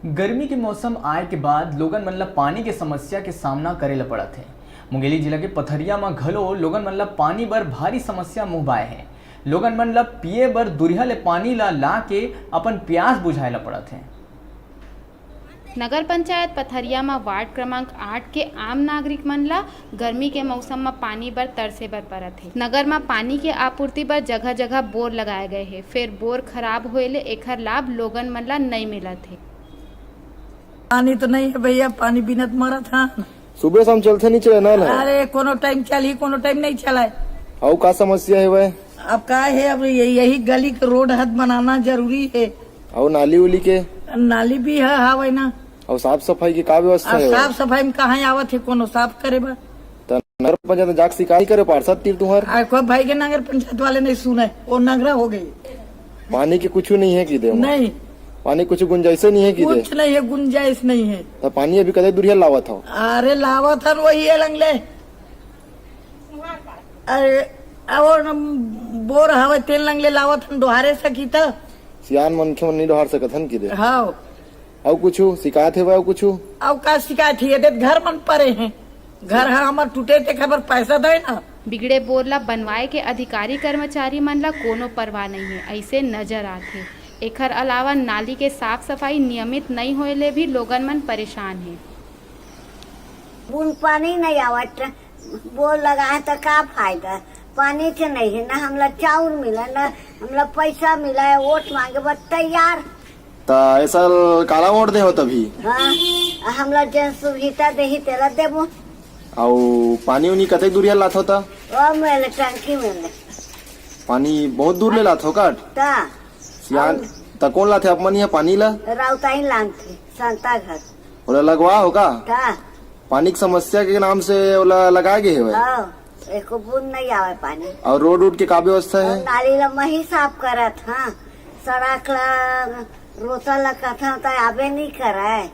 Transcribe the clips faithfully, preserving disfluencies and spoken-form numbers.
गर्मी के मौसम आए के बाद लोगन मन ल पानी के समस्या के सामना करे ल पड़त हे। मुंगेली जिला के पथरिया म घलो लोगन मन ल पानी बर भारी समस्या मुहबाए हे। लोगन मन ल पीए बर दुरिहा ले पानी ल ला के अपन प्यास बुझाए ल पड़त हे। नगर पंचायत पथरिया म वार्ड क्रमांक आठ के आम नागरिक मन ल गर्मी के मौसम म पानी बर तरसे बर परत हे। नगर म पानी के आपूर्ति बर जगह-जगह बोर लगाए गए हे, फेर बोर खराब होए ले एखर लाभ लोगन मन ल नइ मिलत हे। पानी तो नहीं है भैया, पानी बिना तो मरत हन। सुबह शाम चलथे नहीं चले ना, ना? अरे, कोनो टाइम चलही, कोनो टाइम नहीं चलाए। अउ का समस्या हे वह? अब का है, अब ये-, यही गली के रोड हद बनाना जरूरी है। अउ नाली उली के? नाली भी है, हावय ना। अउ साफ सफाई के का व्यवस्था अब है? साफ सफाई में कहाँ आवत है कोनो साफ करे बर? त नगर पंचायत में जाके शिकायत करे पार्षद तीर तुहर? आ, कोई भाई के नगर पंचायत वाले नहीं सुने, वो नगरा हो गई। पानी के कुछ नहीं है कि दे? नहीं। पानी कुछ गुंजाइशे नहीं है कि दे? कुछ नहीं है, गुंजाइश नहीं है। त पानी अभी कते दुरिया लावत हो? अरे लावत हन वही ए लंगले। अरे, और बोर हवे तेन लंगले लावत हन डोहारे सकी त। सियान मनखे मन नहीं डोहार सकत हन कि दे? हाँ। अउ कुछु शिकायत हे, अउ कुछु? अउ का शिकायत हे? ये देख घर मन परे हैं, घर ह हमर टूटे ते खबर पैसा दे ना। बिगड़े बोर ला बनवाए के अधिकारी कर्मचारी मन ला कोनो परवाह नइ हे, अइसे नजर आथे। एखर अलावा नाली के साफ सफाई नियमित नइ होए ले भी लोगन मन परेशान हे। बूंद पानी नहीं आवत, बोर लगाए त का फायदा? पानी के नहीं है, ना हमला चाउर मिला, ना हमला पैसा मिला है, वोट मांगे बर तैयार। त ए साल काला वोट दे हो तभी? हाँ, हमला जन सुविधा देही तेला देबो। अउ पानी उनी कतेक दूरिया लाथो त? ओ मेले टंकी मेले। पानी बहुत दूर ले लाथो का? त सियान, अउ त कौन लाथे आप मन यहाँ पानी ला? राउताइन लानथे, संता घर। ओला लगवा हो का? त पानी के समस्या के नाम से ओला लगाए गे हेवय? हाँ, एको बूंद नहीं आवे पानी। अउ रोड उड के का व्यवस्था अउ हे? नाली ला मही साफ करत, हाँ, सड़क ला, रोता ला कथा त आबे नहीं करे।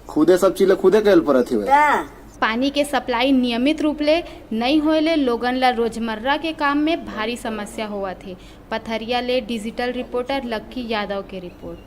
खुदे सब चीज ला खुदे करे ल परत हेवय। त पानी के सप्लाई नियमित रूप ले नइ होए ले लोगन ला रोजमर्रा के काम में भारी समस्या होवत हे। पथरिया ले डिजिटल रिपोर्टर लक्की यादव के रिपोर्ट।